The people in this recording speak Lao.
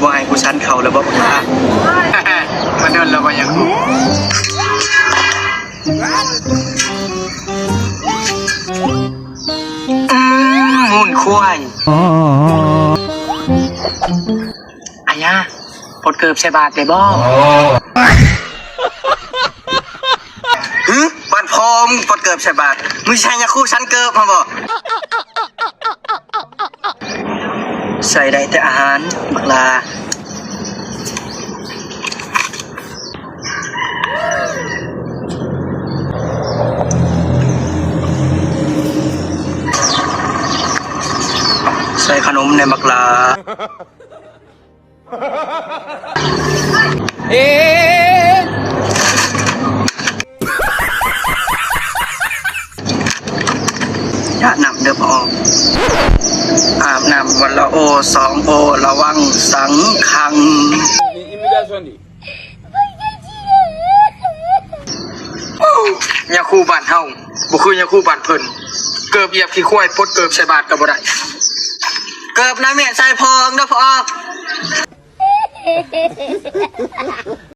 ບໍ່ໃຫ້ກູສັນເຂົ້າແລ້ວບໍ່ບັກຫຼ້າ? ມາດົນແລ້ວບໍ່ຢາກຮູ້. ອືມ ມູນຄວາຍ. ອາຍາ ປົດເກີບໃສ່ບາດໄດ້ບໍ່? ຫຶ ບ້ານພໍ່ມຶງປົດເກີບໃສ່ບາດ, ມຶງຊິໃຫ້ຍາຄູສັນເກີບຫັ້ນບໍ່? ໃສ່ໄດ້ແຕ່ອາຫານ ບັກຫຼ້າ. ໃສ່ຂະໜົມແດ່ບັກຫຼ້າ. ເອ ອາບນ້ຳເດີພໍ່ອອກ. ອາບນ້ຳວັນລະໂອສອງໂອ ລະວັງສັງຂັງ. ຍາຄູບ້ານເຮົາບໍ່ຄືຍາຄູບ້ານເພິ່ນ. ເກີບຢຽບຂີ້ຄວາຍ ປົດເກີບໃສ່ບາດກໍບໍ່ໄດ້. ເກີບນາແມ່ໃສ່ພໍ່ອອກເດີພໍ່ອອກ.